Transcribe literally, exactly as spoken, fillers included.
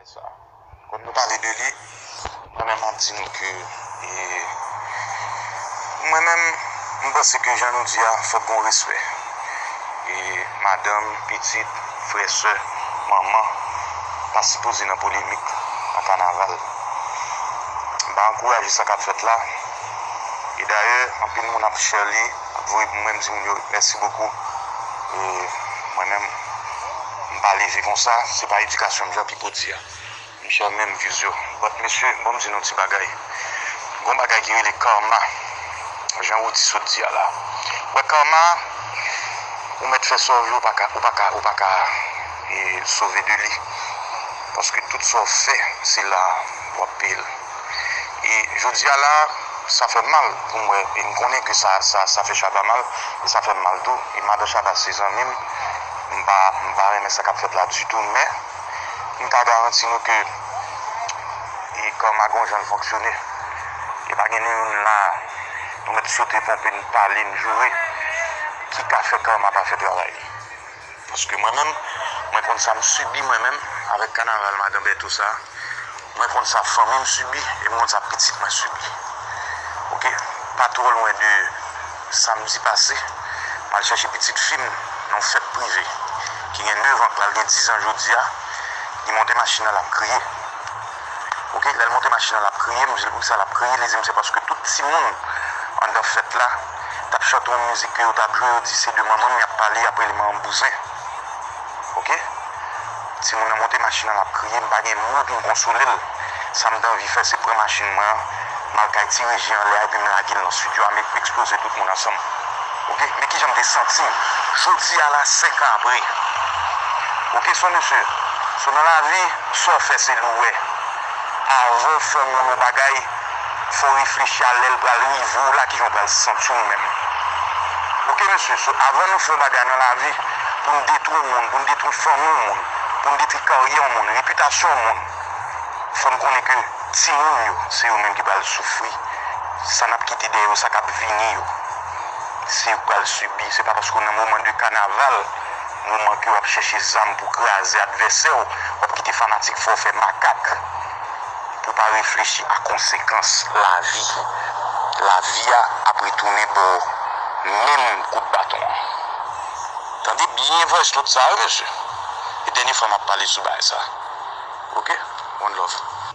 Sa. Kòm nou pale de li, mwen menm m ap di nou ke e, mwen menm, m panse ke jan nou di a, fòk gon respè. E madanm, pitit, frè, sè, manman, pa sipoze nan polemik, nan kanaval. M pa ankouraje sa k ap fèt la. E dayè, anpil moun ap share li, ap voye pou mwen, m di moun yo, mèsi bokou. E mwen menm, m pa leve konsa, se pa edikasyon m, jan Pipo di a. M share menm views yo. But mesye, bon, m di nou ti bagay. Gon bagay ki rele karma. Jan Roody sot di a la. Wè, karma, ou mèt fè sa w vle, ou pa ka, ou pa ka, ou pa ka e, sove de li. Paske tout sa w fè, se la w ap peye l. E jodi a la, sa fè m mal pou m wè, e m konnen ke sa, sa, sa fè Shabba mal, e sa fè m mal tou. E madan Shabba se zanmi m, m pa, m pa renmen sa k ap fèt la ditou, men m ka garanti nou ke e, karma gon jan l fonksyone. E pa gen ni youn la, nou mèt sote ponpe n pale, n joure, ki ka fè karma pa fè travay li. Paske mwen menm, mwen konn sa m sibi mwen menm avèk kanaval madan Bèto sa. Mwen konn sa fanmi m sibi e mwen konn sa pitit mwen sibi. Oke? Pa twò lwen de samdi pase, m al chèche pitit fi m nan yon fèt prive ki gen nèf an, pral gen diz an jodi a. Li monte machin nan, l ap kriye. Oke, lè l monte machin nan, l ap kriye, m di l poukisa l ap kriye, li di m se paske tout timoun anndan fèt la t ap chante yon mizik ke yo t ap jwe, yo di se de manman m y ap pale, y ap rele manman m bouzen. Oke? Timoun nan monte machin nan, l ap kriye, m pa gen mo pou m konsole l. Sa m t anvi fè, se pran machin mwen an, m al kay ti Reji anlè a, epi m lage l nan estidyo a, m eksploze tout moun ansanm. Oke? Men kijan m te santi m. Jodi a la, senk an apre. Oke, so mesye, so nan lavi, sa w fè, se li w wè. Avan w fè yon moun yon bagay, fò w reflechi a lè l pral rive w la, kijan w pral santi w menm. Oke, mesye, so, avan nou fè yon bagay nan lavi, pou n detwi yon moun, pou n detwi fanmi yon moun, pou n detwi karyè yon moun, repitasyon yon moun, fò n konnen ke timoun yo, se yo menm ki pral soufri. Sa n ap kite dèyè yo, sa k ap vini yo, se yo k pral sibi. Se pa paske w nan moman de kanaval, moman ke w ap chèche zam pou kraze advèsè w, w ap kite fanatik fè w fè makak pou w pa reflechi a konsekans lavi. Lavi a ap retounen ba w menm kout baton an. Tande byen voice note sa, wi, mesye. E dènye fwa m ap pale sou bagay sa. Oke? One love.